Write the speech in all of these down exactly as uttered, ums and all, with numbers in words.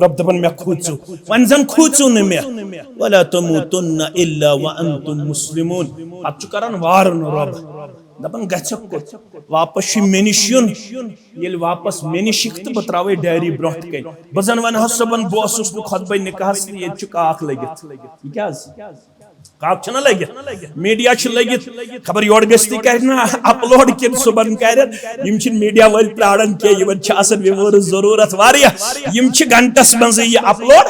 رۄب دَپان، مےٚ کھوٗژِو، وۄنۍ زَن کھوٗژِو نہٕ مےٚ۔ ولا تموتن الا وانتم مسلمون۔ پتہٕ چھُ کران وارن رۄب، دَپان، گژھکھ کوٚت؟ واپس چھُ مےٚ نِش یُن۔ ییٚلہِ واپس مےٚ نِش یِکھ تہٕ بہٕ ترٛاوَے ڈیری برونٛٹھ کَنہِ۔ بہٕ زَن وَنہٕ ہا صُبحن، بہٕ اوسُس نہٕ خۄطبَے نِکاحَس تہٕ ییٚتہِ چھُ کاکھ لٔگِتھ۔ یہِ کیٛاہ حظ؟ کاکھ چھُنہ لٔگِتھ، میٖڈیا چھُ لٔگِتھ، خبر یورٕ گژھِ تہِ کرِ نہ اپلوڈ کِنہٕ صُبحن کرِ۔ یِم چھِنہٕ میٖڈیا وٲلۍ پرٛاران کینٛہہ، یِمن چھِ آسان viewers ضروٗرت واریاہ۔ یِم چھِ گھنٹس منٛزٕے یہِ اپلوڈ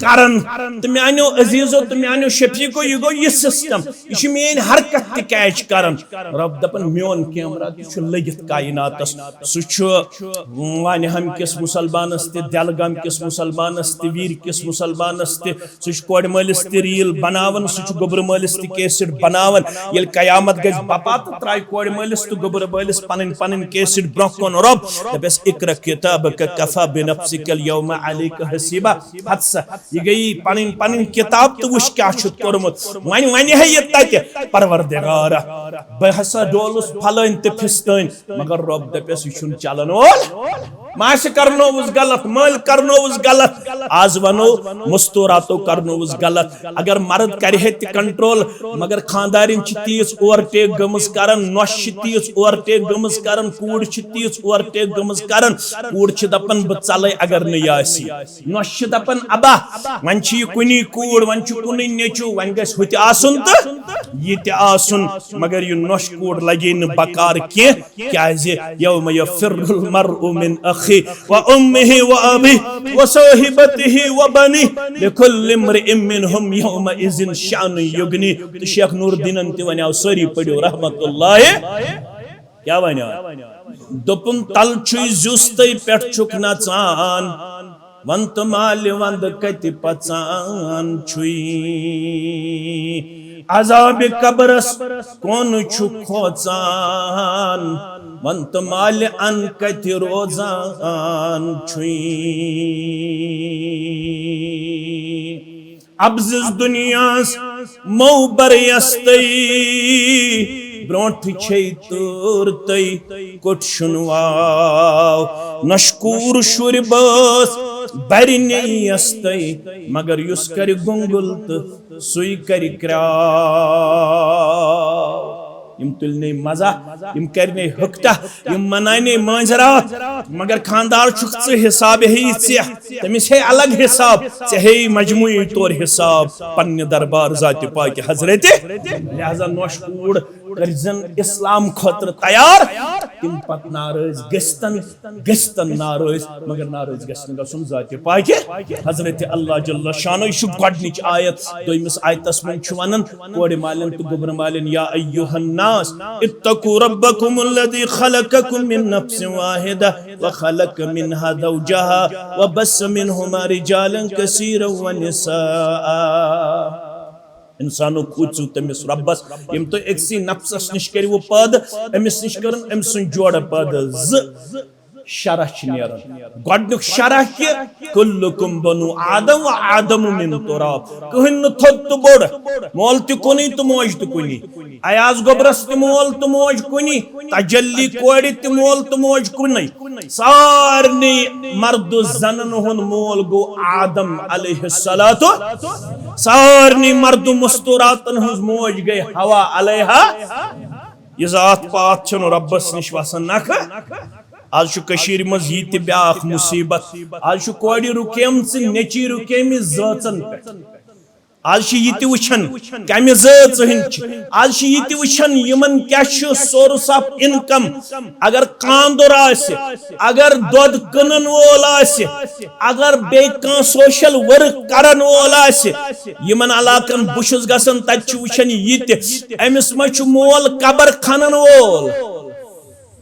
کران۔ تہٕ میانیو عزیزو تہٕ میانیو شفیقو، یہِ گوٚو یہِ system، یہِ چھُ میٲنۍ حرکت تہِ catch کران۔ رۄب دَپان، میون کیمرہ تہِ چھُ لٔگِتھ کائناتس۔ سُہ چھُ وانِہامہِ کِس مُسلمانس تہِ، دٮ۪لگام کِس مُسلمانس تہِ، ویٖرِ کِس مُسلمانس تہِ۔ سُہ چھُ کورِ مٲلِس تہِ ریٖل بناوان، سُہ چھُ گوٚبرٕ مٲلِس تہِ کیسٹ بناوان۔ ییٚلہِ قیامت گژھِ بپا تہٕ ترٛایہِ کورِ مٲلِس تہٕ گوٚبرٕ مٲلِس پنٕنۍ پنٕنۍ کیسٹ برونٛہہ کُن۔ رۄب دَپٮ۪س، اقرأ کتابک کفی بنفسک الیوم علیک حسیبا۔ ہتہٕ سا، یہِ گٔیی پنٕنۍ پنٕنۍ کِتاب تہٕ وٕچھ کیٛاہ چھُتھ کوٚرمُت۔ وۄنۍ ونہِ ہے یہِ تتہِ، پروردگارا، بہٕ ہسا ڈولُس پھلٲنۍ تہٕ پھِستٲنۍ، مگر رۄب دَپٮ۪س، یہِ چھُنہٕ چلان وول۔ ماسہِ کرنووُس غلط، مٲلۍ کرنووُس غلط، آز ونو مستوراتو کرنووُس غلط۔ اگر مرد کرِ ہے تہِ control، مگر خاندارِنۍ چھِ تیٖژ overtake گٔمٕژ کران، نۄشہِ چھِ تیٖژ overtake گٔمٕژ کران، کوٗر چھِ تیٖژ overtake گٔمٕژ کران، کوٗر چھِ دپان، بہٕ ژلے اگر نہٕ یہِ آسی۔ نۄشہِ چھِ دپان، ابا، وۄنۍ چھِ یہِ کُنی کوٗر، وۄنۍ چھُ کُنُے نیٚچو، وۄنۍ گژھِ ہُہ تہِ آسُن تہٕ یہِ تہِ آسُن، مگر یہِ نۄشہِ کوٗر لگے نہٕ بکار کینٛہہ، کیازِ یوم یفر المرء من اخیہ و امہ و ابیہ و صاحبتہ و بنیہ لکل امرئ منہم یومئذ شأن یغنیہ۔ تہٕ شیخ نور الدینن تہِ ونیاو، سٲری پٔرِو رحمت اللہ۔ کیٛاہ ونیاو؟ دوٚپُن، تل چھُے زیُستٕے پٮ۪ٹھ چھُکھ نژان، ون تہٕ مالہِ ونٛدٕ کتہِ پژان چھُے؟ عذابِ قبرس کون چھُ کھوژان، ون تہٕ مالہِ ان کتہِ روزان چھُے؟ ابزِز دُنیاہس مو بریستٕے، برونٛٹھ چھے تۭر تہٕ کوٚٹ شُنواو۔ نۄشہِ کوٗر شُرۍ بٲژ برِ نیستٕے، مگر یُس کرِ گُنگُل تہٕ سُے کرِ کرٛاو۔ یِم تُلۍ نے مزہ، یِم کرِ نے ہکٹہ، یِم مناے نے مٲنٛزِ راتھ، مگر خاندار چھُکھ ژٕ، حساب ہیٚیی ژےٚ، تٔمِس ہے الگ حساب، ژےٚ ہیٚیی مجموعی طور حساب پننہِ دربار ذاتِ پاکہِ حضرتِ۔ لہذا نۄش کوٗر کٔرزن اسلام خٲطرٕ تیار، تِم پتہٕ ناراض گٔژھتن، گٔژھتن ناراض، مگر ناراض گژھِ نہٕ گژھُن ذاتِ پاکہِ حضرتِ اللہ جل شانہ۔ یہِ چھُ گۄڈنِچ آیت۔ دوٚیمِس آیتس منٛز چھُ ونان کورِ مالٮ۪ن تہٕ گوٚبرٕ مالٮ۪ن، یا ایھا الناس اتقوا ربکم الذی خلقکم من نفس واحدہ وخلق منها زوجها وبث منهما رجالا کثیرا ونساء۔ انسانو، کھوٗژِو تٔمِس رۄبس، ییٚمۍ تُہۍ أکسٕے نفسس نِش کٔرِوٕ پٲدٕ، أمِس نِش کٔرٕن أمۍ سٕنٛز جوڑٕ پٲدٕ۔ زٕ شرح چھِ نیران۔ گۄڈٕنیُک شرح کہِ کلکم بنو آدم و آدم من تراب، کٕہٕنۍ نہٕ تھوٚد تہٕ بوٚڑ، مول تہِ کُنُے تہٕ موج تہِ کُنی، ایاز گوٚبرس تہِ مول تہٕ موج کُنی، تجلی کورِ تہِ مول تہٕ موج کُنُے۔ سارنٕے مردٕ زنن ہُنٛد مول گوٚو آدم علیہ الصلوۃ، سارنٕے مردٕ مستوراتن ہٕنٛز موج گٔے حوا علیہا۔ یہِ ذات پاتھ چھنہٕ رۄبس نِش وسان نکھٕ۔ آز چھُ کٔشیٖرِ منٛز یہِ تہِ بیٛاکھ مُصیٖبت۔ آز چھُ کورِ رُکیمژٕ، نیٚچی رُکیمٕتۍ زٲژن پٮ۪ٹھ۔ آز چھِ یہِ تہِ وٕچھان کمہِ زٲژ ہٕنٛدۍ چھِ۔ آز چھِ یہِ تہِ وٕچھان یِمن کیٛاہ چھُ source of income۔ اگر کاندُر آسہِ، اگر دۄد کٕنن وول آسہِ، اگر بیٚیہِ کانٛہہ social work کرن وول آسہِ، یِمن علاقن بہٕ چھُس گژھان، تتہِ چھِ وٕچھان یہِ تہِ، أمِس ما چھُ مول قبر کھنن وول؟